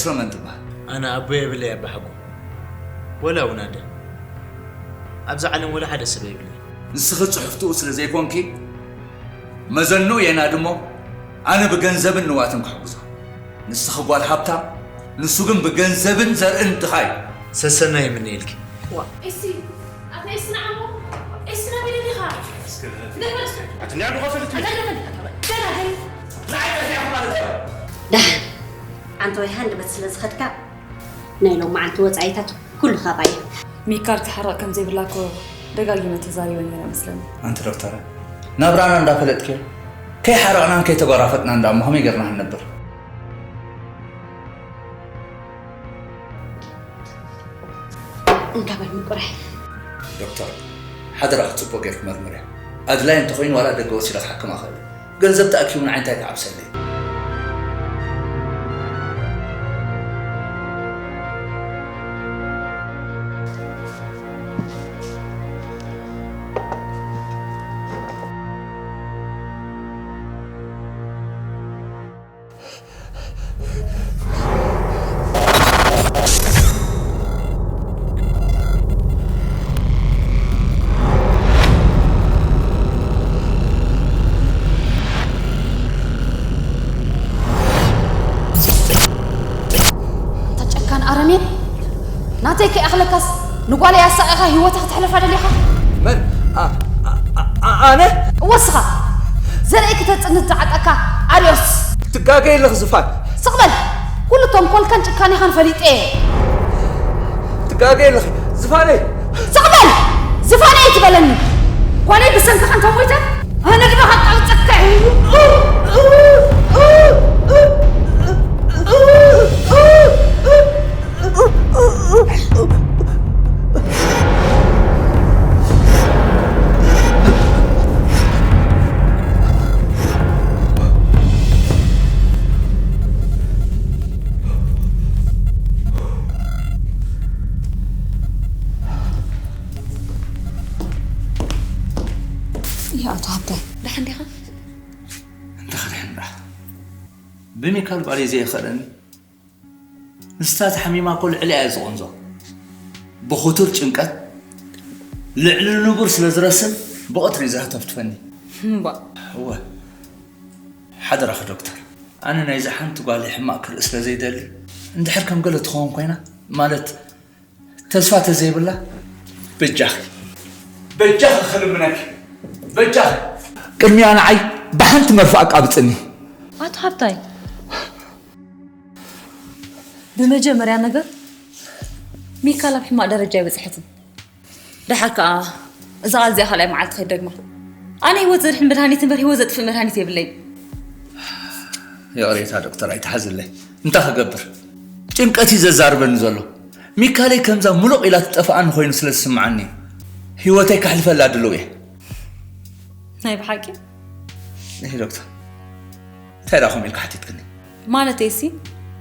ስመ መን ትበሃል? ኣነ ኣቦ የብለይ ኣባሓጎ ወላ እውን ኣደ። ኣብዛ ዓለም ወላ ሓደ ሰብ የብለይ። ንስኺ ጽሕፍትኡ ስለ ዘይኮንኪ መዘንኡ የናዲ እሞ ኣነ ብገንዘብን ንዋትን ክሕግዞ። ንስኺ ጓል ሃብታም፣ ንሱ ግን ብገንዘብን ዘርእን ድኻ እዩ። ሰሰናይ የምነየልኪ። ዋ፣ ኤሲ፣ ኣታ ኤሲ ንዓሞ፣ ኤሲ ናበይ ደሊኻ? ንሕና ዶ ኸፈልት? ኣታ ደፈን፣ ደላ ደይ። ደሓን፣ ዓንተ ወይ ሃንደበት ስለ ዝኸድካ፣ ናይ ሎመዓልቲ ወጻኢታት ኩሉ ካባይ እዩ። ሚካል ክሕረቕ ከም ዘይብላ እኮ ደጋጊመ ተዛሪበ ነይረ መስለኒ። ኣንቲ ዶክተረ፣ ናብራና እንዳፈለጥክዮ፣ ከይሓረቕናን ከይተጓራፈጥናን ደኣ እሞ ከመይ ጌርና ክንነብር? እንካ በል ምቁራይ። ዶክተር፣ ሓደራኺ ጽቡቕ ጌርኪ መርምርያ። ኣድላዪ እንተኾይኑ ዋላ ደገ ወሲደ ክሓክማ እኽእል እየ። ገንዘብ ተኣኪቡ ንዓይ እንታይ ክዓብሰለይ? ኣታ ጨካን ኣረሜን፣ ናተይ ከይኣኽለካስ ንጓለይ ኣሳቒኻ ህይወታ ክተሕልፋ ደሊኻ? መን? ኣነ? እወ እስኻ። ዘርኢ ክተጽንት ዝዓጠካ ኣርዮስ። ትጋገ ኣለኺ ዝፋን። ስቕ በል። ኩሉ ተንኮልካን ጭካኔኻን ፈሊጠ እየ። ትጋገ ኣለኺ ዝፋነይ። ስቕ በል። ዝፋነይ ኣይትበለኒ። ጓለይ ብሰንክኻ እንተሞይታ ኣነ ድማ ከቃብጸካ እየ። ኣቶ ሃብታይ ደሓን ዲኻ? እንተ ክድሕን ደኣ ብሚካል ጓለይ ዘየኽእለኒ ንሳ ተሓሚማ እኮ ልዕሊኣ እየ ዝቕንዞ። ብኽቱር ጭንቀት ልዕሊ ንቡር ስለ ዝረስን ብቐትሪ እዩ ዝህተፍትፈኒ። እምባ። እወ። ሓደራኺ ዶክተር፣ ኣነ ናይዛ ሓንቲ ጓለይ ሕማቕ ክርኢ ስለ ዘይደሊ፣ እንድሕር ከም ገለ ትኸውን ኮይና፣ ማለት ተስፋ ተዘይብላ፣ በጃኺ፣ በጃኺ ክልምነኪ፣ በጃኺ ቅድሚያ ንዓይ ብሓንቲ መርፍእ ኣቃብጽኒ። ኣቶ ሃብታይ፣ ብመጀመርያ ነገር ሚካል ኣብ ሕማቕ ደረጃ ኣይበጽሐትን። ደሓር ከኣ እዛ ቃል እዚኣ ካልኣይ መዓልቲ ከይደግማ። ኣነ ህይወት ዘድሕን መድሃኒት እምበር ህይወት ዘጥፍእ መድሃኒት የብለይን። ይቕሬታ ዶክተር ኣይትሓዝለይ። እንታይ ክገብር? ጭንቀት እዩ ዘዛርበኒ ዘሎ። ሚካለይ ከምዛ ሙሉቕ ኢላ ትጠፍኣኒ ኮይኑ ስለ ዝስምዓኒ ህይወተይ ከሕልፈላ ድሉው እየ። ናይ ብሓቂ? እሂ ዶክተር፣ እንታይ ደኣ ከምኡ ኢልካ ሓቲትክኒ? ማለተይሲ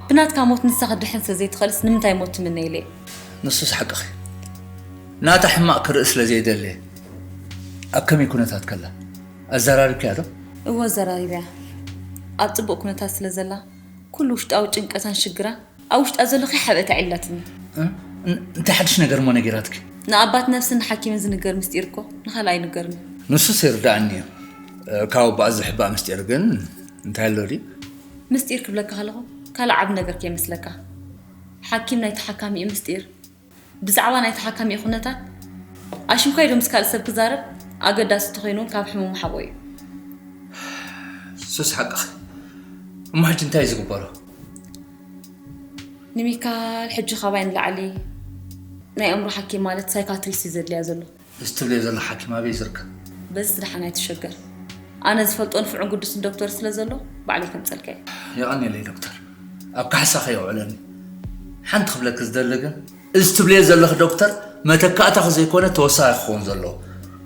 ብናትካ ሞት ንሳ ክትድሕን ስለ ዘይትኽእልስ ንምንታይ ሞት ትምነ ኢለ እየ። ንሱስ ሓቅኺ። ናታ ሕማቕ ክርኢ ስለ ዘይደሊ እየ። ኣብ ከመይ ኩነታት ከላ? ኣዘራሪብክያ ዶ? እወ ኣዘራሪበያ። ኣብ ጽቡቕ ኩነታት ስለ ዘላ ኩሉ ውሽጣዊ ጭንቀታን ሽግራን ኣብ ውሽጣ ዘሎ ከይሓብአ ተዓሊላትኒ። እ? ን- እንታይ ሓድሽ ነገር እሞ ነጊራትኪ? ንኣባት ነብስን ንሓኪምን ዝንገር ምስጢር እኮ ንኻልእ ኣይንገርን እዩ። ንሱስ ይርድኣኒ እዩ። እ፣ ካብ ኣቦኣ ዝሕባእ ምስጢር ግን እንታይ ኣሎ ድዩ? ምስጢር ክብለካ ከለኹ ካልእ ዓቢ ነገር ከይመስለካ። ሓኪም ናይ ተሓካሚኡ ምስጢር ብዛዕባ ናይ ተሓካሚኡ ኩነታት ኣሽንኳይ ዶ ምስ ካልእ ሰብ ክዛረብ ኣገዳሲ እንተኾይኑ እውን ካብ ሕሙሙ ሓብኦ እዩ። ንሱስ ሓቅኺ። እሞ ሕጂ እንታይ እዩ ዝግበሮ? ንሚካል ሕጂ ካባይ ንላዕሊ ናይ ኣእምሮ ሓኪም ማለት ሳይካትሪስት እዩ ዘድልያ ዘሎ። እዚ ትብልዮ ዘለኺ ሓኪም ኣበይ እዩ ዝርከብ? በዚስ ደሓን ኣይትሸገር። ኣነ ዝፈልጦን ንፉዕን ግዱስን ዶክተር ስለ ዘሎ ባዕለይ ከምጸልካ እየ። የቐንየለይ ዶክተር። ኣብ ካሕሳ ከየውዕለኒ። ሓንቲ ክብለኪ ዝደሊ ግን እዚ ትብልዮ ዘለኺ ዶክተር መተካእታኺ ዘይኮነ ተወሳኺ ክኸውን ዘለዎ።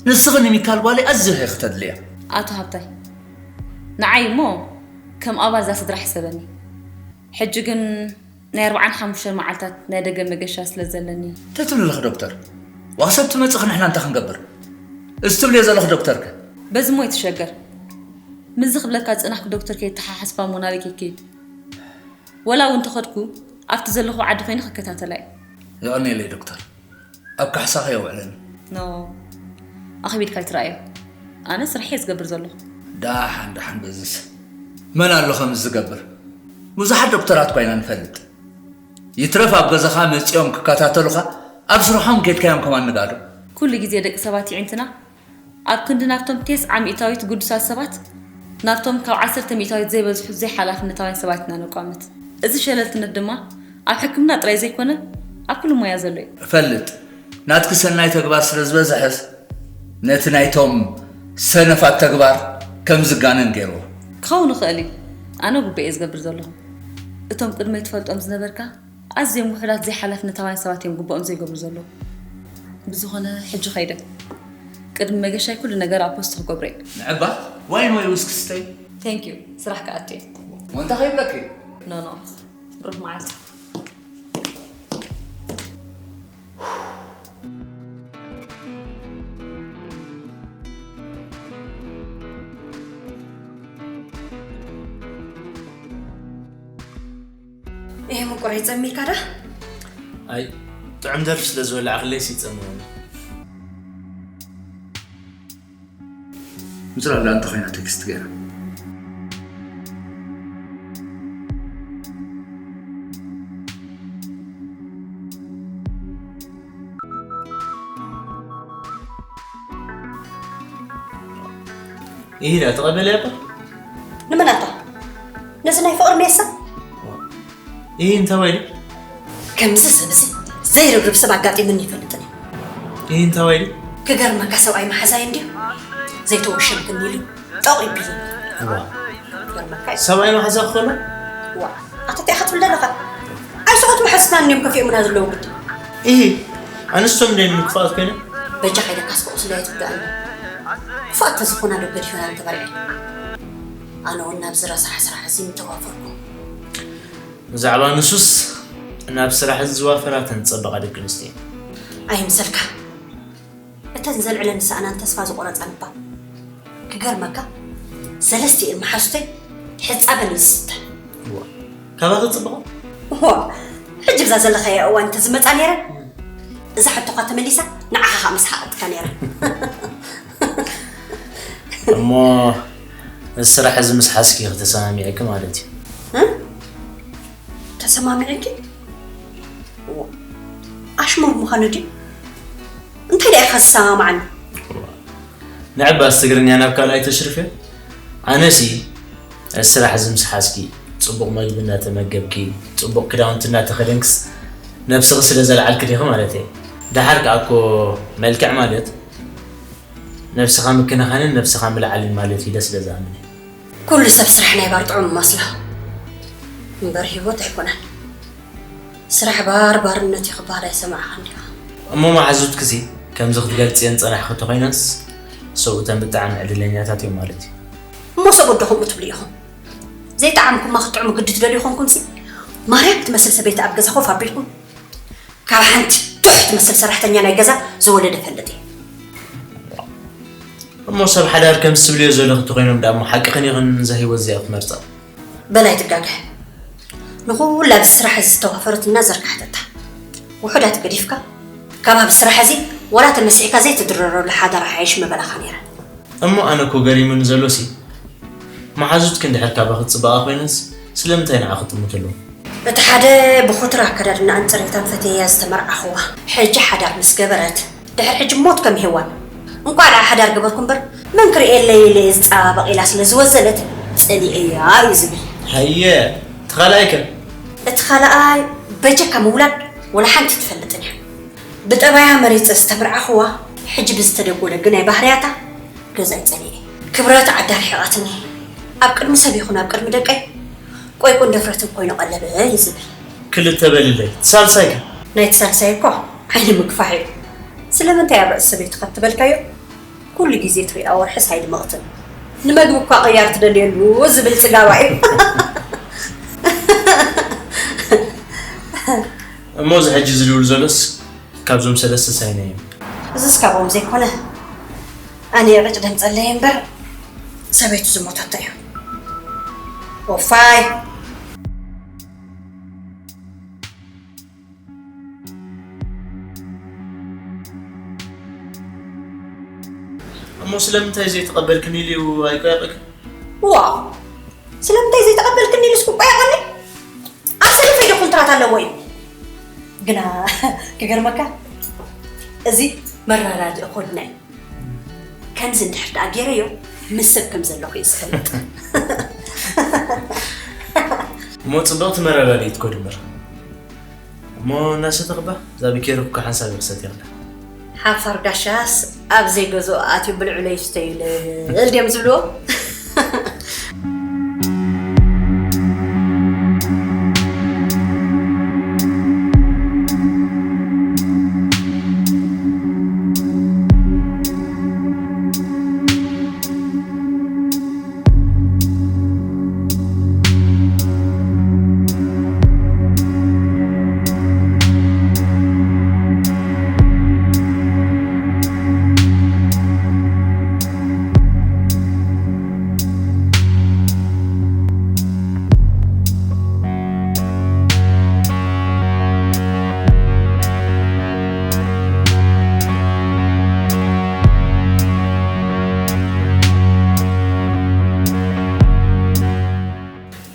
ንስኺ ንሚካል ጓለይ ኣዚኺ ኢኺ ተድልያ። ኣቶ ሃብታይ ንዓይ እሞ ከም ኣባል እዛ ስድራ ሕሰበኒ። ሕጂ ግን ናይ ኣርብዓን ሓሙሽተን መዓልታት ናይ ደገ መገሻ ስለ ዘለኒ። እንታይ ትብሊ ኣለኺ ዶክተር? ዋላ ክሳብ ትመጽኺ ንሕና እንታይ ክንገብር? እዚ ትብልዮ ዘለኺ ዶክተር ከ? በዚ እሞ ኣይትሸገር። ምስዚ ክብለካ ዝጸናሕኩ ዶክተር ከየተሓሓዝካ እሞ ናበይ ከይከይድ? ወላ እውን እንተኸድኩ ኣብቲ ዘለኹ ዓዲ ኮይነ ክከታተላ እየ። የቐንየለይ ዶክተር። ኣብ ካሕሳኸ የውዕለኒ። ኖ፣ ኣኺቢድካ ኣይትረኣዮ። ኣነ ስርሐይ ዝገብር ዘለኹ። ዳሓን ዳሓን በዝስ መን ኣሎ ከምዚ ዝገብር? ብዙሓት ዶክተራት እኳ ኢና ንፈልጥ። ይትረፍ ኣብ ገዛኻ መጺኦም ክከታተሉኻ ኣብ ስርሖም ኬድካ እዮም ከማን ንጋዶ። ኩሉ ግዜ ደቂ ሰባት ይዒንትና ኣብ ክንዲ ናብቶም ቴስዓ ሚእታዊት ግዱሳት ሰባት ናብቶም ካብ ዓሰርተ ሚእታዊት ዘይበዝሑ ዘይሓላፍነታውያን ሰባት ኢና ነቋምት። እዚ ሸለልትነት ድማ ኣብ ሕክምና ጥራይ ዘይኮነ ኣብ ኩሉ ሞያ ዘሎ እዩ። እፈልጥ፣ ናትኪ ሰናይ ተግባር ስለ ዝበዝሐስ ነቲ ናይቶም ሰነፋት ተግባር ከም ዝጋነን ገይርዎ። ክኸውን ይኽእል እዩ። ኣነ ግቡእ እየ ዝገብር ዘለኹ። እቶም ቅድመይ ትፈልጦም ዝነበርካ ኣዝዮም ውሑዳት ዘይሓላፍነታውያን ሰባት እዮም ግቡኦም ዘይገብሩ ዘለዉ። ብዝኾነ ሕጂ ኸይደ ቅድሚ መገሻይ ኩሉ ነገር ኣብ ፖስት ክገብሮ እየ። ንዕባ ዋይን ወይ ዊስኪ ስተይ። Thank you። ስራሕ ክኣቱ እየ። ወንታ ከይብለኪ። ኖ ኖ። ብሩኽ መዓልቲ። ይሄ ምቁር ይጸሚልካ ዳ? ኣይ ጥዑም ደርፊ ስለ ዝበላዕክለይ ሲጸምወኒ። ምጽላላ እንተ ኮይና ቴክስት ገይራ። ይሂዳ ተቐበል ያባ። ንመን ኣታ? ነዚ ናይ ፍቕሪ ሜሳ? ይህ እንታዋይ ድዩ? ከምዚ ሰብ እዚ ዘይርብርብ ሰብ ኣጋጢሙኒ ይፈልጥን እዩ። ይህ እንታዋይ ድዩ? ክገርመካ ሰብኣይ መሓዛይ እንድዩ ዘይተወሸምክኒ ኢሉ ጠቕ ይብልኒ። እዋ ክገርመካ እዩ። ሰብኣይ መሓዛ ክኾኖ? ዋ ኣታ እንታይ ኢኻ ትብል ዘለኻ? ኣይ ሰብኡት መሓዝትና እንድዮም ከፊኦምና ዘለዉ ግዲ። ይህ ኣንስቶም እንደ ምክፋት ኮይነ? በጃኻ ኢለካ ስቕ ስለ ኣይትጉዳእኒ። ክፉኣት ተዝኾና ዶ ገዲፈና ምተባልዐ። ኣነ እውን ናብዚ ረሳሕ ስራሕ እዚ ምተዋፈርኩ። ብዛዕባ ንሱስ ናብ ስራሕ ዝዋፈራ እተን ዝጸበቓ ደቂ ኣንስትዮ። ኣይምሰልካ። እተን ዘልዕለን ዝሰኣናን ተስፋ ዝቖረጻን እባ። ክገርመካ ሰለስቲኤን መሓዙተይ ሕጻበን እዩ ዝስተን። ካባኺ ጽብቓ? ዋ ሕጂ ብዛ ዘለኻያ እዋን እንተዝመጻ ነይረን እዛ ሕቶኻ ተመሊሳ ንዓኻ ከዓ መስሓቐትካ ነይራ። እሞ እዚ ስራሕ እዚ ምስ ሓዝኪ ኢኺ ተሰማሚዕኪ ማለት እዩ። ተሰማሚዕኪ? ኣሽሙር ምዃኑ ድዩ? እንታይ ደኣ ኢኻ ዝሰማማዓኒ? ንዕባስ ትግርኛ ናብ ካልኣይ ተሽርፍዮ? ኣነሲ እዚ ስራሕ እዚ ምስ ሓዝኪ፣ ጽቡቕ መግቢ እናተመገብኪ፣ ጽቡቕ ክዳውንቲ እናተኸደንክስ ነብስኺ ስለ ዘልዓልኪ ዲኺ ማለት እየ። ደሓር ከኣ እኮ መልክዕ ማለት ነብስኻ ምክንኻንን ነብስኻ ምልዓልን ማለት እዩ ኢለ ስለ ዝኣምን እየ። ኩሉ ሰብ ስራሕ ናይ ባር ጥዑም ይመስሎ እምበር ህይወት ኣይኮነን። ስራሕ ባር ባርነት እዩ ክበሃል ኣይሰማዕኻን ዲኻ? እሞ መሓዙትኪሲ ከምዚ ክትገልጽየን ዝጸናሕኺ እንተኾይነንስ ሰብኡተን ብጣዕሚ ዕድለኛታት እዮም ማለት እዩ። እሞ ሰብኡት ዶ ከምኡ ትብሉ ኢኹም? ዘይጠዓምኩማ ክትጥዕሙ ግዲ ትደልዩ ኮንኩምሲ ማርያም ትመስል ሰበይቲ ኣብ ገዛ ኮፍ ኣቢልኩም ካብ ሓንቲ ቱሕ ትመስል ሰራሕተኛ ናይ ገዛ ዝወለደ ፈልጥ እዩ። እሞ ሰብ ሓዳር ከምዚ ትብልዮ ዘለኺ እንተኾይኖም ደኣ እሞ ሓቅኽን ኢኽን ነዛ ህይወት እዚኣ ክትመርጻ? በል ኣይትጋገ። ንኹላ ኣብዚ ስራሕ እዚ ዝተዋፈረት እና ዘርካሕተታ ውሑዳት ገዲፍካ ካብ ኣብዚ ስራሕ እዚ ዋላ ተመሲሕካ ዘይትድረረሉ ሓዳር ይሓይሽ ምበላኻ ነይረ። እሞ ኣነ እኮ ገሪሙኒ ዘሎሲ መሓዙትኪ እንድሕር ካባኺ ዝጽበቓ ኮይነንስ ስለምንታይ ንዓኺ ጥምት ኣለዎ? እቲ ሓደ ብኹትራ ኣከዳድናኣን ጽሬታን ፈትየያ ዝተመርዓኹዋ ሕጂ ሓዳር ምስ ገበረት ድሕሪ ሕጂ ሞት ከም ሄዋን እንቋዕ ደኣ ሓዳር ገበርኩ እምበር መን ክርእየለይ ኢለ እየ ዝጸባበቕ ኢላ ስለ ዝወዘለት ጸሊኤያ እዩ ዝብል። ሃየ እቲ ካልኣይ ከ? እቲ ካልኣይ በጀካ ምውላድ ወላ ሓንቲ ትፈልጥን እያ። ብጠባያ መሪጸ ዝተመርዓኹዋ ሕጂ ብዝተደጎለ ግናይ ባህርያታ ገዛይ ጸሊኤ። ክብረት ዓዳ ርሒቓትኒ ኣብ ቅድሚ ሰብ ይኹን ኣብ ቅድሚ ደቀይ ቆይቁን ድፍረትን ኮይኑ ቀለበ እዩ ዝብል። ክልተ በልለይ እቲ ሳልሳይ ከ? ናይቲ ሳልሳይ እኮ ዓይኒ ምግፋሕ እዩ። ስለምንታይ ኣብ ርእሲ ሰበይትኻ ትበልካዮ ኩሉ ግዜ ትሪኣ ወርሕስ ኣይድምቕትን። ንመግቢ እኳ ቅያር ትደልየሉ ዝብል ጽጋባ እዩ። እሞ እዚ ሕጂ ዝልብል ዘሎስ ካብዞም ሰለስተ ሳይና እዩ። እዝስ ካብኦም ዘይኮነ ኣነ የቕጭ ደምጸለይ እምበር ሰበይቱ ዝሞተቶ እዩ። ወፋይ። እሞ ስለምንታይ ዘይተቐበልክኒ ኢሉ ኣይቆየቐክን? ዋ ስለምንታይ ዘይተቐበልክኒ ኢሉስ ክቆየቐኒ? ኣብ ሰለፈይ ዶ ኮንትራት ኣለዎ እዩ? ግና ክገርመካ እዚ መረዳድኢ ኮድና እዩ። ከምዚ እንድሕር ደኣ ገይረዮ ምስ ሰብ ከም ዘለኹ እዩ ዝፈልጥ። እሞ ጽብቕቲ መረዳድኢት ኮድ እምበር። እሞ እናሰተኽባ እዛ ብኬሩብ እኮ ሓንሳብ ይኽሰት ይኽላ። ሓፋር ጋሻስ ኣብ ዘይገዝኦ ኣትዩ ብልዑለይ ይስተዩ ልእል ድዮም ዝብልዎ?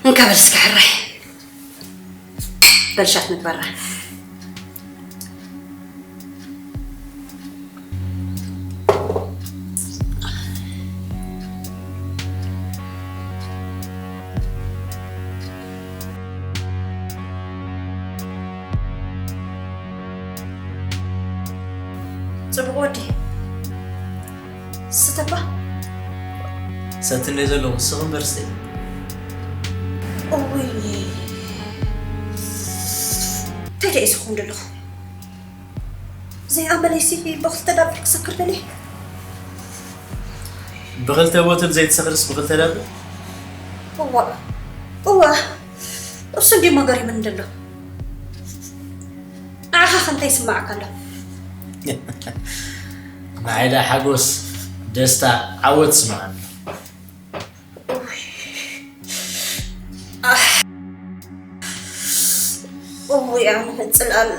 እንካ በል እስኪ ሕራይ በልሻት ምግበራ። ጽቡቕ ወዲ ስተባ ሰትነ ዘለኹ ስኽ እምበር ስተይ። እውይ እንታይ ደኣ ስኹም ዘለኹ ዘይኣመለይሲ ብኽልተ ዳብል ክሰክር ደልየ ብኽልተ ቦትል ዘይትሰኽርስ ብኽልተ ዳብል? እዋ እዋ እሱ እንዲ መገሪምን ደሎ ንዓኻ ከ እንታይ ይስምዓካ ኣሎ? ንዓይ ደኣ ሓጎስ፣ ደስታ፣ ዓወት ይስምዓኒ። እውይ ኣነ ምጽላል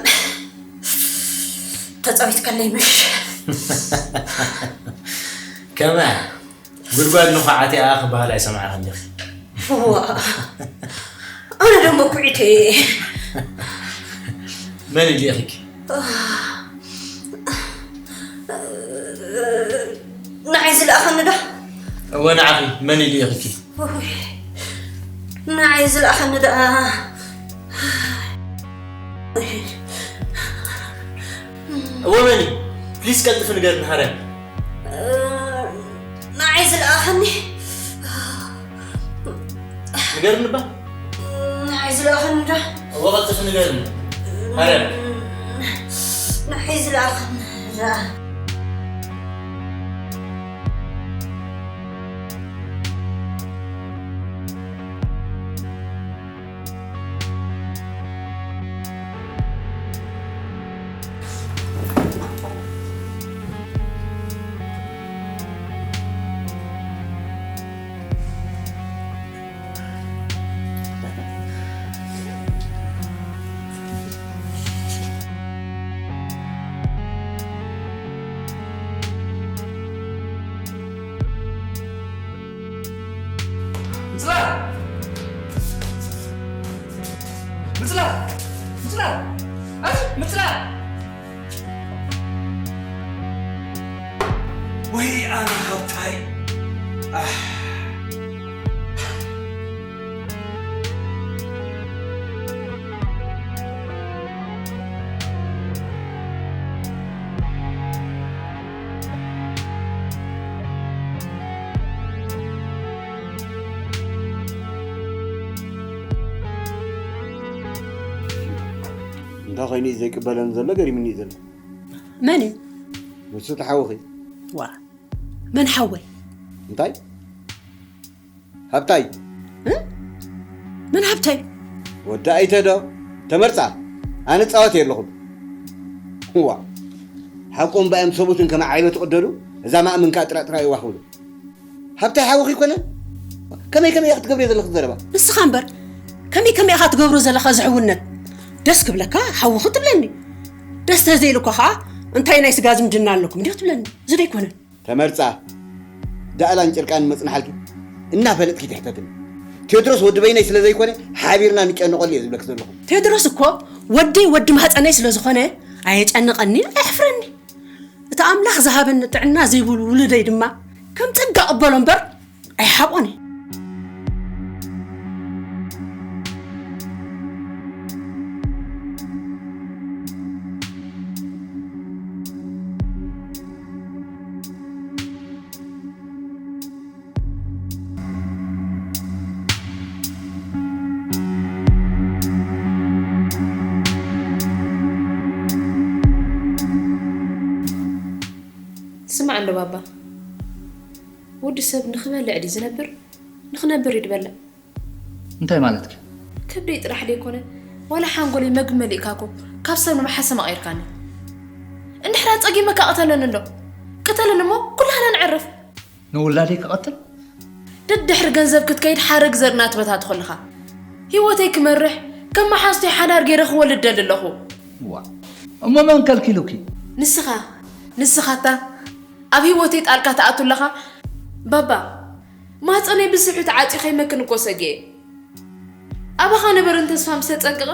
ተጻዊትካለይ ምሽ ከመ ጉድጓድ ንኹዓት እያ ክበሃል ኣይሰማዕኽን ዲኺ? እዋ ኣነ ደሞ ኩዒተ እየ። መን ይልኢኽኪ? ንዓይ ዝለኣኸኒ ዶ? እወ ንዓኺ መን ይልኢኽኪ? ውይ፣ ንዓይ ዝለኣኸኒ ደኣ እወ መን እዩ? ፕሊስ ቀልጥፊ ንገርኒ ሃርያ። ንዓይ ዝለኣኸኒ ንገርኒ እባ። ንዓይ ዝለኣኸኒ ዶ? እወ ቀልጥፊ ንገርኒ ሃርያ። ንዓይ ዝለኣኸኒ ደኣ ምጽላል! ምጽላል! ምጽላል! ኣዚ ምጽላል! ወይ ኣነ ሃብታይ! ኣሕ! እንታይ ኮይኑ እዩ ዘይቅበለን ዘሎ ገሪምኒ እዩ ዘሎ። መን እዩ? ንሱ ተሓውኺ። ዋ መን ሓወይ? እንታይ? ሃብታይ። እ? መን ሃብታይ? ወዲ ኣይተ ዶ? ተመርጻ። ኣነ ጻወት የለኹም። ዋ ሓቆም ባዮም ሰቡትን ከመ ዓይበ ትቕደዱ እዛ ማእምን ከኣ ጥራጥራ ይዋኽብሉ። ሃብታይ ሓውኺ ይኮነን? ከመይ ከመይ ኢኺ ትገብርዮ ዘለኺ ዘረባ? ንስኻ እምበር ከመይ ከመይ ኢኻ ትገብሮ ዘለኻ ዝሕውነት? ደስ ክብለካ ሓውኺ ትብለኒ። ደስ ተዘይልኳ ኸዓ እንታይ ናይ ስጋ ዝምድና ኣለኩም እንዲዮ ትብለኒ። እዚ ዶ ኣይኮነን? ተመርጻ። ዳእላን ጭርቃን መጽንሓልኪ እናፈለጥኪ ትሕተትኒ። ቴድሮስ ወዲ በይነይ ስለ ዘይኮነ ሓቢርና ንጨነቐሉ እየ ዝብለኪ ዘለኹ። ቴድሮስ እኮ ወደይ ወዲ ማህፀነይ ስለ ዝኾነ ኣየጨንቐኒ ኣየሕፍረኒ። እቲ ኣምላኽ ዝሃበኒ ጥዕና ዘይብሉ ውሉደይ ድማ ከም ጸጋ እቕበሎ እምበር ኣይሓብኦን እየ። ስማዕ እንዶ ባባ፣ ወዲ ሰብ ንኽበልዕ ድዩ ዝነብር? ንኽነብር እዩ ዝበልዕ። እንታይ ማለትኪ? ከብደይ ጥራሕ ደይኮነ፣ ዋላ ሓንጎለይ መግቢ መሊእካ እኮ ካብ ሰብ ንመሓሰማ ቀይርካኒ። እንድሕራ ጸጊመካ ቅተለኒ እንዶ። ቅተለኒ እሞ ኩላህና ንዕረፍ። ንውላደይ ክቐትል? ደድሕሪ ገንዘብ ክትከይድ ሓረግ ዘርኢ እናትበታተኹ ኣለኻ። ህይወተይ ክመርሕ፣ ከም መሓዝቶይ ሓዳር ገይረ ክወልድ ደሊ ኣለኹ። ዋ፣ እሞ መን ከልኪሉኪ? ንስኻ፣ ንስኻታ ኣብ ህይወተይ ጣልቃ ትኣቱ ኣለኻ። ባባ፣ ማህፀነይ ብስብሒ ተዓፂዩ ከይመክን እኮ ሰጊኤ። ኣባኻ ነበርን ተስፋ ምስ ተጸንቀቐ፣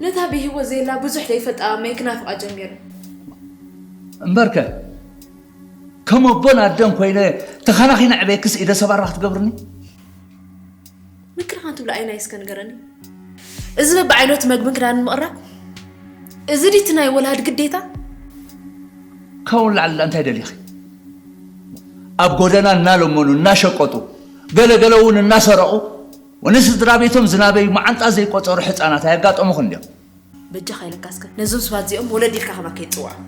ነታ ብህይወት ዘየላ ብዙሕ ዘይፈልጣ ኣመይ ክናፍቓ ጀሚረ። እምበርከ፣ ከም ኣቦን ኣደን ኮይነ ተኸናኺነ ዕቤክስ ኢደ ሰባራ ክትገብርኒ? ምክርኻን ትብሎ ኣይናይ እስከ ንገረኒ። እዚ በብዓይነቱ መግብን ክዳንን ምቕራብ፣ እዚ ድዩ እቲ ናይ ወላዲ ግዴታ? ካብኡ ንላዕሊ እንታይ ደሊኺ? ኣብ ጎደና እናለመኑ፣ እናሸቀጡ፣ ገለ ገለ እውን እናሰረቑ፣ ወንስድራ ቤቶም ዝናበዩ መዓንጣ ዘይቆጸሩ ሕፃናት ኣየጋጠሙኽን ድዮም? በጃኻ ኢለካ እስከ ነዞም ሰባት እዚኦም ወለዲ ኢልካ ከማን ከይትጽውዖም።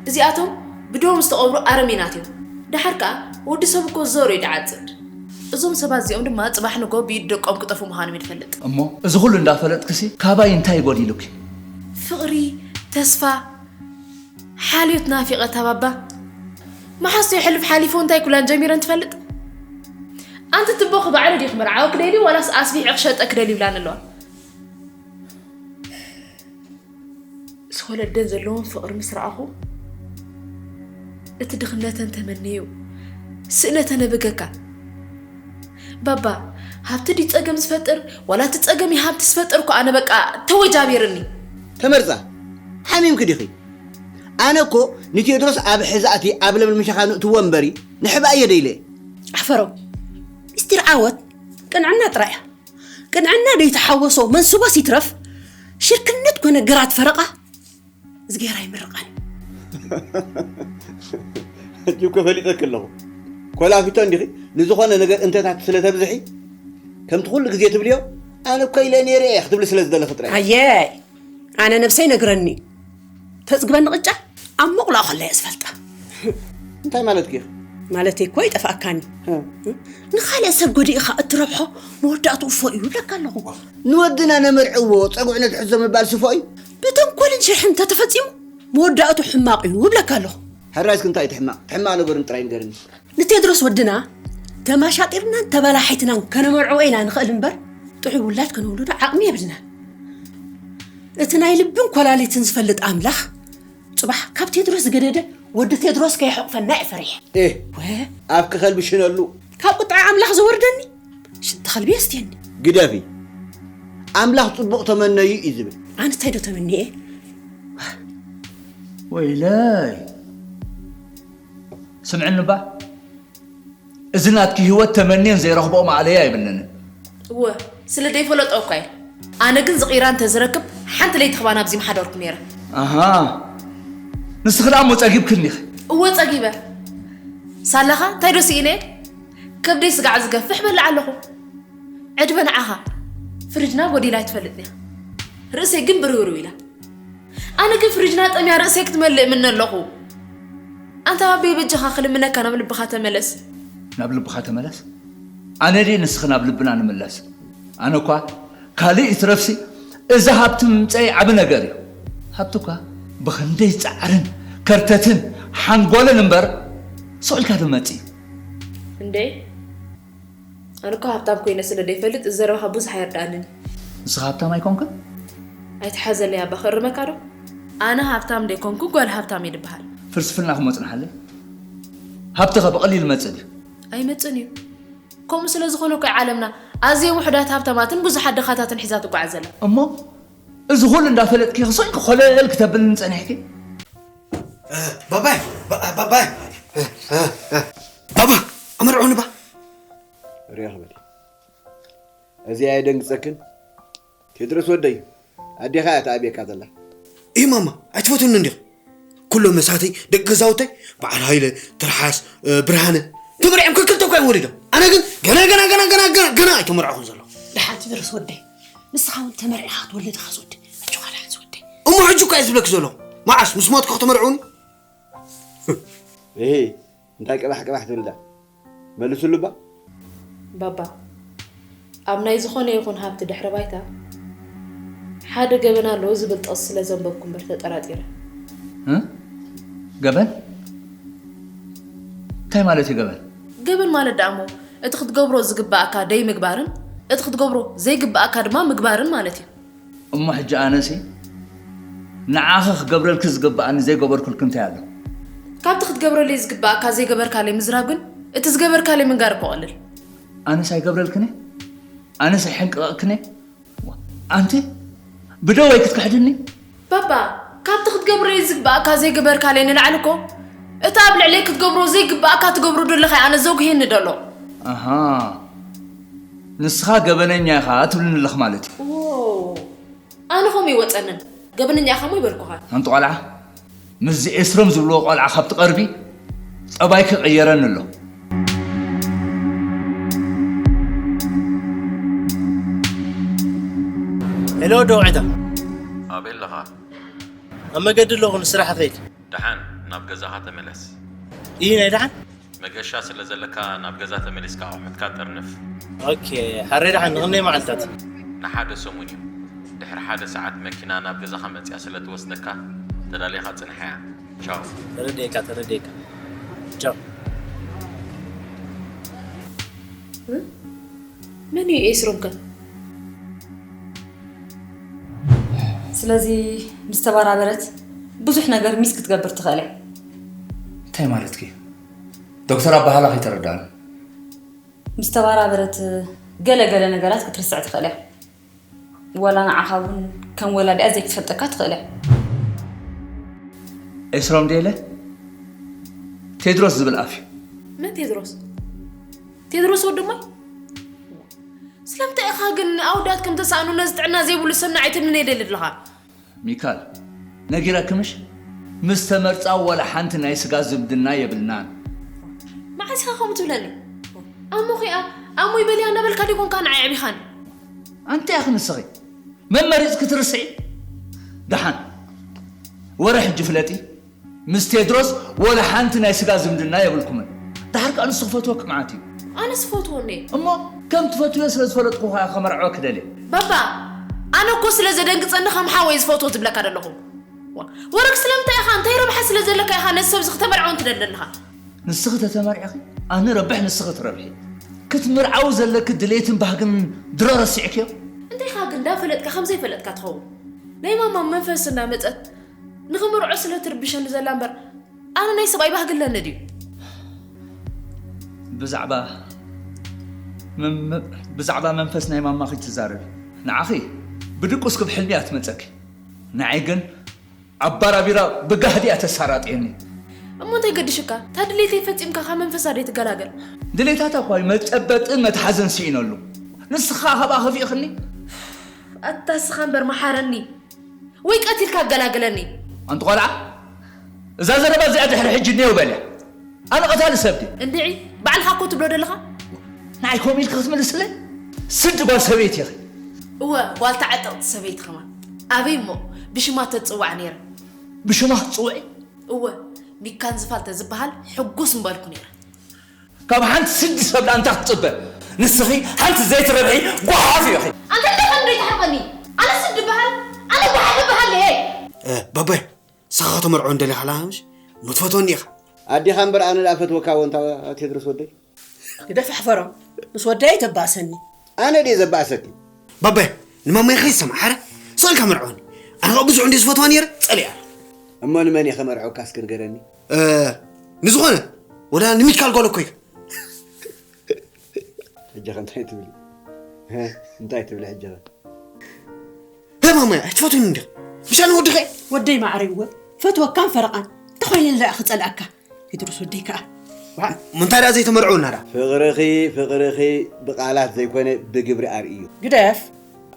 እዚኣቶም ብደሞም ዝተቐብሩ ኣረሜናት እዮም። ደሓር ከኣ ወዲ ሰብ እኮ ዘሩ እዩ ድዓጽድ። እዞም ሰባት እዚኦም ድማ ጽባሕ ንጎ ብኢድ ደቆም ክጠፍኡ ምዃኖም እዩ ዝፈልጥ። እሞ እዚ ኩሉ እንዳፈለጥክሲ ካባይ እንታይ ጎዲሉኪ? ፍቕሪ፣ ተስፋ፣ ሓልዮት ናፊቐ እታ ባባ። መሓዝተይ ሕሉፍ ሓሊፉ እንታይ ኩላን ጀሚረን ትፈልጥ? ኣንቲ ትቦኺ ባዕሉ ድዩ ክምርዓወኪ ደልዩ ዋላስ ኣስቢሑ ክሸጠኪ ደልዩ ይብላኒ ኣለዋ። ምስ ወለደን ዘለዎም ፍቕሪ ምስ ረኣኹ፣ እቲ ድኽነተን ተመንዩ፣ ስእነተን ኣበገካ። ባባ፣ ሃብቲ ድዩ ጸገም ዝፈጥር፣ ዋላ እቲ ጸገም እዩ ሃብቲ ዝፈጥር እኮ ኣነ በቃ ተወጃቢርኒ። ተመርጻ፣ ሓሚምኪ ዲኺ? ኣነ እኮ ንቴድሮስ ኣብ ሕዛእቲ ኣብ ለምለም ሸኻ ንእትዎ እምበሪ፣ ንሕባእ እየ ደይለ። ኣፈሮም፣ ምስጢር ዓወት ቅንዕና ጥራይ እያ። ቅንዕና ደይተሓወሶ መንስቦስ ይትረፍ፣ ሽርክነት ኮነ ግራት ፈረቓ፣ እዝግሄር ኣይምርቓን። ሕጂ እኮ ፈሊጠኪ ኣለኹ። ኮላፊቶ እንዲኺ ንዝኾነ ነገር እንተታት ስለ ተብዝሒ፣ ከምቲ ኩሉ ግዜ ትብልዮ፣ ኣነ እኮ ኢለ ነይረ እየ ክትብሊ ስለ ዝደለኺ ጥራይ። ኣየ፣ ኣነ ነብሰይ ነግረኒ። ተጽግበኒ ቅጫ ኣብ መቑላእ ከሎ እየ ዝፈልጣ። እንታይ ማለትኪ ኢኺ? ማለተይ እኮ ይጠፍኣካኒ። እ። ንኻልእ ሰብ ጎዲእኻ እትረብሖ መወዳእትኡ እፎ እዩ እብለካ ኣለኹ። ንወድና ነመርዕዎ ጸጉዒ ነትሕዞ ምባል ስፎ እዩ። ብተንኮልን ሽርሕን እንተተፈጺሙ መወዳእቱ ሕማቕ እዩ እብለካ ኣለኹ። ሕራይ እስኪ እንታይ እቲ ሕማቕ? እቲ ሕማቕ ነገሩ ጥራይ ንገርኒ። ንቴድሮስ ወድና ተማሻጢርናን ተበላሒትናን ከነመርዕዎ ኢና ንኽእል እምበር፣ ጥዑይ ውላድ ከነውልዶ ዓቕሚ የብልናን። እቲ ናይ ልብን ኮላሊትን ዝፈልጥ ኣምላኽ፣ ጽባሕ ካብ ቴድሮስ ዝገደደ ወዲ ቴድሮስ ከይሕቑፈና እየ ፈሪሐ። ኤህ፣ ወ- ኣፍኪ ከልቢ ሽነሉ። ካብ ቁጥዓ ኣምላኽ ዝወርደኒ ሽንቲ ከልቢ የስትየኒ። ግደፊ። ኣምላኽ ጽቡቕ ተመነዩ እዩ ዝብል። ኣነ እንታይ ዶ ተመኒየ? ወይለይ። ስምዕኒ እባ። እዚ ናትኪ ህይወት ተመንየን ዘይረኽብኦ ማእለያ የብለንን። እወ፣ ስለ ዘይፈለጦ እኳ እየ። ኣነ ግን ዝቕይራ እንተዝረክብ ሓንቲ ለይቲ ክባ ናብዚ ምሓደርኩ ነይረ። ኣሃ፣ ንስኺ ደኣ እሞ ጸጊብክኒ ኢኺ። እወ ጸጊበ። ሳላኻ እንታይ ዶ ስኢነ? ከብደይ ስጋዕ ዝገፍሕ በልዕ ኣለኹ። ዕድመ ንዓኻ። ፍሪጅና ጎዲላ ኣይትፈልጥን እያ። ርእሰይ ግን ብርውርው ኢላ። ኣነ ግን ፍሪጅና ጠምያ ርእሰይ ክትመልእ እምነ ኣለኹ። ኣንታ ኣበይ በጃኻ ክልምነካ ናብ ልብኻ ተመለስ። ናብ ልብኻ ተመለስ? ኣነ ድየ ንስኺ ናብ ልብና ንምለስ? ኣነ እኳ ካልእ ይትረፍሲ እዚ ሃብቲ ምምፀይ ዓቢ ነገር እዩ። ሃብቲ እኳ ብኽንደይ ፃዕርን ከርተትን ሓንጎልን እምበር ስቕ ኢልካ ዶ መፂ? እንዴ? ኣነ እኮ ሃብታም ኮይነ ስለ ዘይፈልጥ እዚ ዘረባኻ ብዙሕ ኣየርድኣንን። ንስኻ ሃብታም ኣይኮንክን? ኣይትሓዘለይ ኣባ፣ ክእርመካ ዶ? ኣነ ሃብታም ዘይኮንኩ ጓል ሃብታም እየ ድበሃል። ፍልስፍናኹም መጽንሓለይ። ሃብትኸ ብቐሊል መጽእ ድዩ? ኣይመጽእን እዩ። ከምኡ ስለ ዝኾነ እኮ ዓለምና ኣዝየ ውሑዳት ሃብታማትን ብዙሓት ድኻታትን ሒዛ ትጓዓዝ ዘላ። እሞ እዚ ኩሉ እንዳፈለጥኪ ክሰንኪ ኮለል ክተብልኒ ጸኒሕኪ? ባባይ፣ ባ- ባባይ፣ ባባ፣ ኣመርዖኒ ባ። ርያ ክበል። እዚ ኣየደንግጸክን? ቴድሮስ ወደይ፣ ኣዴኻ እያ ትኣብየካ ዘላ። እይ ማማ፣ ኣይትፈትውኒ እንዲኹ። ኩሎም መሳተይ ደቂ ገዛውተይ፣ በዓል ሃይለ፣ ትርሓስ፣ ብርሃነ፣ ተመርዕም ክልተ እኳ እዮም ወሊዶም። ኣነ ግን ገና ገና ገና ገና ገና ገና ኣይተመርዕኹን ዘለኹ። ደሓን ቴድሮስ ወደይ፣ ንስኻ እውን ተመርዒኻ ክትወልድ ኢኻ ዝወዲ። ኣጆኻ ደሓን ዝወደይ። እሞ ሕጂ እኳ እየ ዝብለኪ ዘለኹ። መዓስ ምስ ሞትኩ ክተመርዕውኒ? እሂ፣ እንታይ ቅባሕ ቅባሕ ትብልዳ? መልስሉ እባ። ባባ፣ ኣብ ናይ ዝኾነ ይኹን ሃብቲ ድሕረ ባይታ ሓደ ገበን ኣሎ ዝብል ጥቕሲ ስለ ዘንበብኩ እምበር ተጠራጢረ። እ? ገበን? እንታይ ማለት እዩ ገበን? ገበን ማለት ደኣ እሞ እቲ ክትገብሮ ዝግበኣካ ደይምግባርን እቲ ክትገብሮ ዘይግበኣካ ድማ ምግባርን ማለት እዩ። እሞ ሕጂ ኣነሲ ንዓኺ ክገብረልኪ ዝግብኣኒ ዘይገበርኩልኪ እንታይ ኣሎ? ካብቲ ክትገብረለይ ዝግብኣካ ዘይገበርካለይ ምዝራብ ግን እቲ ዝገበርካለይ ምንጋር እኮ ቀልል። ኣነስ ኣይገብረልክን እየ? ኣነስ ኣይሕንቅቐክን እየ? ኣንቲ ብደወይ ክትክሕድኒ? ባባ ካብቲ ክትገብረለይ ዝግብኣካ ዘይገበርካለይ ንላዕሊ እኮ እቲ ኣብ ልዕለይ ክትገብሮ ዘይግብኣካ ትገብሮ ደለኻ ኣነ ዘጉህየኒ ደሎ። ኣሃ ንስኻ ገበነኛ ኢኻ ትብልኒ ኣለኽ ማለት እዩ። ዎው ኣነ ከምኡ ይወፀንን ገበነኛ ኢኻ እሞ ይበልኩኻን። ኣንቲ ቆልዓ ምስዚ ኤስሮም ዝብልዎ ቆልዓ ካብ ትቐርቢ ጠባይኪ ይቕየረኒ ኣሎ። ሄሎ ደውዒታ ኣበይ ኣለኻ? ኣብ መገዲ ኣለኹ ንስራሕ እኸይድ። ደሓን ናብ ገዛኻ ተመለስ። ኢሂ ናይ ደሓን? መገሻ ስለ ዘለካ ናብ ገዛ ተመሊስካ ኣቑሑትካ ጠርንፍ። ኦኬ ሓረይ ደሓን ንኽንደይ መዓልታት? ንሓደ ሰሙን እዩ። ድሕሪ ሓደ ሰዓት መኪና ናብ ገዛኻ መጺኣ ስለ ትወስደካ ተዳሊኻ ጽንሓያ። ቻው። ተረዲኤካ ተረዲኤካ። ቻው። መን እዩ ኤስሮም ከ? ስለዚ ምስ ተበራበረት ብዙሕ ነገር ሚስ ክትገብር ትኽእል እያ። እንታይ ማለትኪ? ዶክተር ኣበሃህላ ከይተረድኣኒ። ምስ ተበራበረት ገለ ገለ ነገራት ክትርስዕ ትኽእል እያ። ዋላ ንዓኻ እውን ከም ወላዲኣ ዘይክትፈልጠካ ትኽእል እያ። ኤስሮም ድየ ኢለ? ቴድሮስ ዝብል ኣፍ እዩ። መን ቴድሮስ? ቴድሮስ ወዲ እማይ? ስለምንታይ ኢኻ ግን ኣወዳት ከም ተሳእኑ ነዚ ጥዕና ዘይብሉ ሰብ ንዓይ ትምነየለይ ኣለኻ? ሚካል ነጊረኪ ምሽ? ምስ ተመርጻ ዋላ ሓንቲ ናይ ስጋ ዝምድና የብልናን። መዓስ ኢኻ ከምኡ ትብለኒ? ኣሞኺ እያ ኣሞይ በልያ እናበልካ ዶ ይኮንካ ንዓይ ኣዕቢኻኒ? ኣንታይ ኢኺ ንስኺ መመሪጽኪ ትርስዒ? ደሓን ወረ ሕጂ ፍለጢ። ምስ ቴድሮስ ወላ ሓንቲ ናይ ስጋ ዝምድና የብልኩምን። ደሓር ከኣ ንሱ ክፈትወኪ መዓት እዩ። ኣነስ እፈትዎ እንዴ። እሞ ከም ትፈትውዮ ስለ ዝፈለጥኩ ከኣ ከመርዕወኪ ደልየ። ባባ ኣነ እኮ ስለ ዘደንግጸኒ ከም ሓወይ ዝፈትዎ ዝብለካ ዘለኹ። ወረክ ስለምንታይ ኢኻ እንታይ ረብሓ ስለ ዘለካ ኢኻ ነዚ ሰብዚ ክተመርዕወኒ ትደሊ ዘለኻ? ንስኺ ተተመርዒኺ ኣነ ረብሕ ንስኺ ትረብሒ። ክትምርዓዊ ዘለኪ ድሌትን ባህግን ድሮ ረሲዕክዮ? እንታይ ኢኻ ግን እንዳፈለጥካ ከም ዘይፈለጥካ ትኸውን? ናይ ማማ መንፈስ እንዳመጸት ንኽምርዖ ስለ ትርብሸኒ ዘላ እምበር ኣነ ናይ ሰብኣይ ባህጊ ኣለኒ ድዩ? ብዛዕባ ብዛዕባ መንፈስ ናይ ማማኺ ትዛረቢ። ንዓኺ ብድቁስ ክብ ሕልሚ እያ ትመጸኪ። ንዓይ ግን ኣባራቢራ ብጋህዲ እያ ተሳራጥየኒ። እሞ እንታይ ገድሽካ? እታ ድሌተይ ፈጺምካ ካብ መንፈሳ ደይ ትገላገል? ድሌታታ እኳ መጨበጥን መትሓዝን ስኢነሉ። ንስኻ ካብኣ ከፊእኽኒ? ኣታ እስኻ እምበር መሓረኒ። ወይ ቀቲልካ ኣገላግለኒ። ኣንቲ ቆልዓ እዛ ዘረባ እዚኣ ድሕሪ ሕጂ እኔው በልያ። ኣነ ቀታሊ ሰብ ድየ? እንድዒ ባዕልኻ እኮ ትብሎ ዘለኻ። ንዓይ ከምኡ ኢልኪ ክትምልስለይ? ስዲ ጓል ሰበይቲ ኢኺ። እወ ጓል ተዓጠቕቲ ሰበይቲ ከማን። ኣበይ እሞ ብሽማ ተትጽዋዕ ነይረ። ብሽማ ክትጽውዒ? እወ ሚካን ዝፋል ተዝበሃል ሕጉስ ምበልኩ ነይረ። ካብ ሓንቲ ስዲ ሰብ ላንታ ክትፅበ ንስኺ ሓንቲ ዘይትረብሒ ጓሓፍ ኢኺ። ኣንተ እንታይ ከም ዘይትሓርቀኒ ኣነ ስዲ በሃል ኣነ ጓሓፍ በሃል እየ። ባባይ ንስኻ ከተመርዖ እንደሊኻ ኣለኻ ምሽ? እሞ ትፈትወኒ ኢኻ። ኣዴኻ እምበር ኣነ ደኣ ፈትወካ ወንታ ቴድሮስ ወደይ። ግደፍ ሕፈሮም ምስ ወደይ ተባእሰኒ። ኣነ ድየ ዘባእሰኪ? ባባይ ንማማይ ከይሰማዕ ሓረ ስቕ ኢልካ መርዐወኒ። ኣነ ኸኣ ብዙሕ እንድየ ዝፈትዋ ነይረ ጸሊኣ። እሞ ንመን እየ ከመርዐወካ እስኪ ንገረኒ። እ፣ ንዝኾነ ወላ ንሚካል ጓል እኮ እዩ። ሕጂ ኸ እንታይ ትብሊ? ሀ? እንታይ ትብሊ ሕጂ ኸ? ሄ ማማይ ኣይትፈትውኒ እንዲኻ? ምሻ ንወድኸ? ወደይ ማዕረይ እወ ፈትወካን ፈረቓን እንተኾይነ ንላ ክጸልኣካ ቴድሮስ ወደይ ከኣ ምንታይ ደኣ ዘይተመርዕውና ደኣ? ፍቕርኺ ፍቕርኺ ብቓላት ዘይኮነ ብግብሪ ኣርእዩ። ግደፍ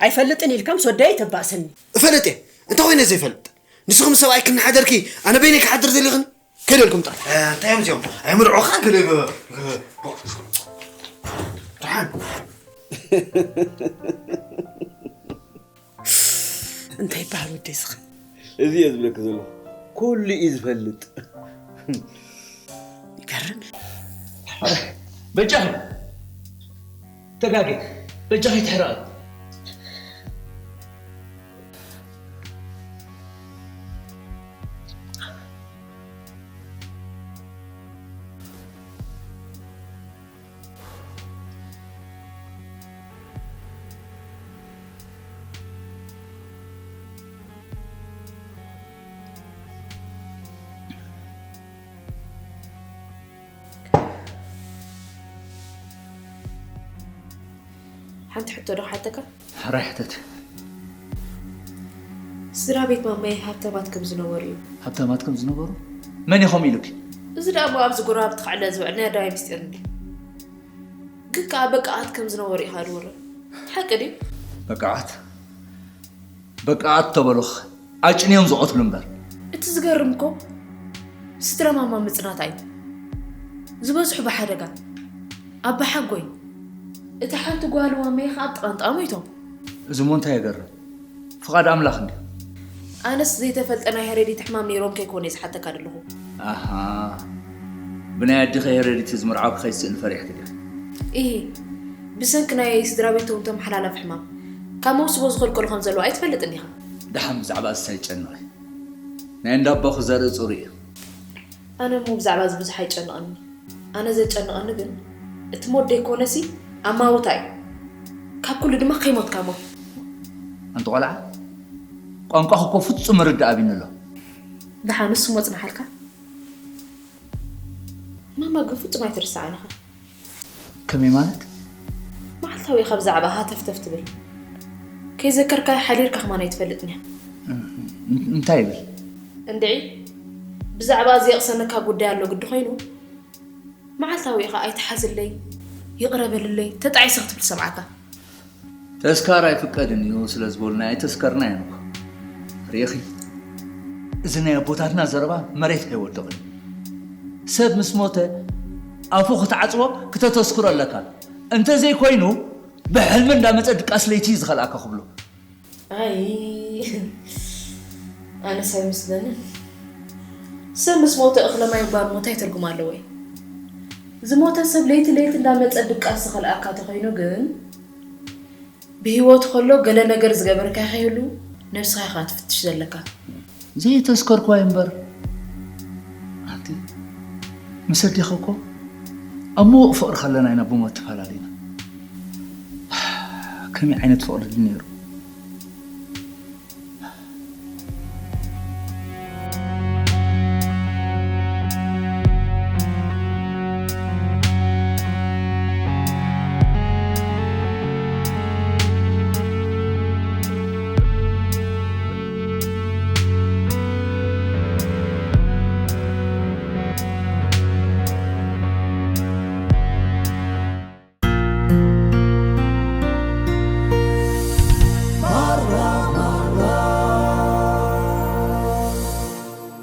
ኣይፈልጥን ኢልካ ምስ ወደይ ተባእሰኒ። እፈልጥ እየ እንተ ኮይነ ዘይፈልጥ ንስኹም ሰብኣይ ክንሓደርኪ ኣነ በይነይ ክሓድር ዘሊኽን ከደልኩም ጥራሕ። እንታይ እዮም እዚኦም ኣይምርዑኻ ገለ ደሓን እንታይ ይበሃል ወደይ ዝኸ እዚ እየ ዝብለኪ ዘለኹ ኩሉ እዩ ዝፈልጥ። ይገርም እዩ። በጃኺ ተጋጌ በጃኺ ትሕረቒ። ሓንቲ ሕቶ ዶ ሓተካ? ሕራይ ሕተት። ስድራ ቤት ማማይ ሃብታማት ከም ዝነበሩ እዩ። ሃብታማት ከም ዝነበሩ? መን ኢኹም ኢሉኪ? እዚ ደኣ እሞ ኣብዚ ጎረባብቲ ክዕለ ዝውዕል ናይ ኣደባባይ ምስጢር እንድዩ። ግን ከኣ በቃዓት ከም ዝነበሩ ኢኻ ዝወረ። ሓቂ ድዩ? በቃዓት በቃዓት ተበሉኽ ኣጭንዮም ዝቐትሉ እምበር። እቲ ዝገርም እኮ ስድራ ማማ ምጽናት ኣይት ዝበዝሑ ብሓደጋ ኣብ ብሓጎይ እታ ሓንቲ ጓል ማመይ ከኣ ኣብ ጥቓ እንጣ ሞይቶም። እዚ እሞ እንታይ የገርም ፍቓድ ኣምላኽ እንድዩ። ኣነስ ዘይተፈልጠ ናይ ሄሬዲቲ ሕማም ነይሮም ከይኮነ እየ ዝሓተካ ዘለኹ። ኣሃ ብናይ ኣዲኺ ሄሬዲቲ ዝምርዓው ክኸይድ ስእሊ ፈሪሕኪ ዲኺ? ኢሂ ብሰንኪ ናይ ስድራ ቤቶም ተመሓላላፊ ሕማም ካብ መውስቦ ዝኸልከሉ ከም ዘለዉ ኣይትፈልጥን ዲኻ? ደሓን ብዛዕባ እሳ ይጨንቕ ናይ እንዳቦኺ ዘርኢ ጽሩይ እዩ። ኣነ እሞ ብዛዕባ እዚ ብዙሕ ኣይጨንቐኒ። ኣነ ዘጨንቐኒ ግን እቲ ሞት ደይኮነሲ ኣማውታ እዩ። ካብ ኩሉ ድማ ከይሞትካ ሞት። ኣንቲ ቆልዓ ቋንቋኺ እኮ ፍጹም ምርዳእ ኣቢኒ ኣሎ። ደሓን ንሱ ሞ ጽናሓልካ። ማማ ግን ፍጹም ኣይትርስዓን ኢኻ። ከመይ ማለት? መዓልታዊ ኢኻ ብዛዕባኣ ሃተፍተፍ ትብል። ከይዘከርካያ ሓዲርካ ከማን ኣይትፈልጥን ኢኻ። እንታይ ይብል? እንድዒ ብዛዕባኣ ዘየቕሰነካ ጉዳይ ኣሎ ግዲ ኮይኑ መዓልታዊ ኢኻ ኣይትሓዝለይ፣ ይቕረ በልለይ፣ ተጣዒሰ ክትብል ዝሰምዓካ። ተስካር ኣይፍቀድን እዩ ስለ ዝበሉና ኣይተስከርናዮን እኮ። ርኢኺ፣ እዚ ናይ ኣቦታትና ዘረባ መሬት ኣይወድቕን እዩ። ሰብ ምስ ሞተ ኣፉ ክትዓጽዎ ክተተስክሮ ኣለካ። እንተዘይኮይኑ ብሕልሚ እንዳመጸ ድቃስ ለይቲ እዩ ዝኸልኣካ ክብሎ። ኣይ ኣነስ ኣይመስለንን። ሰብ ምስ ሞተ እኽለ ማይ እምበር እሞ እንታይ ትርጉም ኣለዎ እዩ? ዝሞተ ሰብ ለይቲ ለይቲ እንዳመጸ ድቃስ ዝኸልኣካ ተኾይኑ ግን ብህይወቱ ከሎ ገለ ነገር ዝገበረካ ከይህሉ ነብስኻ ኢኻ ትፍትሽ ዘለካ። ዘይተስከርኳይ እምበር ኣንቲ ምስ ኣዴኺ እኮ ኣብ ምዉቕ ፍቕሪ ከለና ኢና ብሞት ተፈላለና። ከመይ ዓይነት ፍቕሪ ድዩ ነይሩ?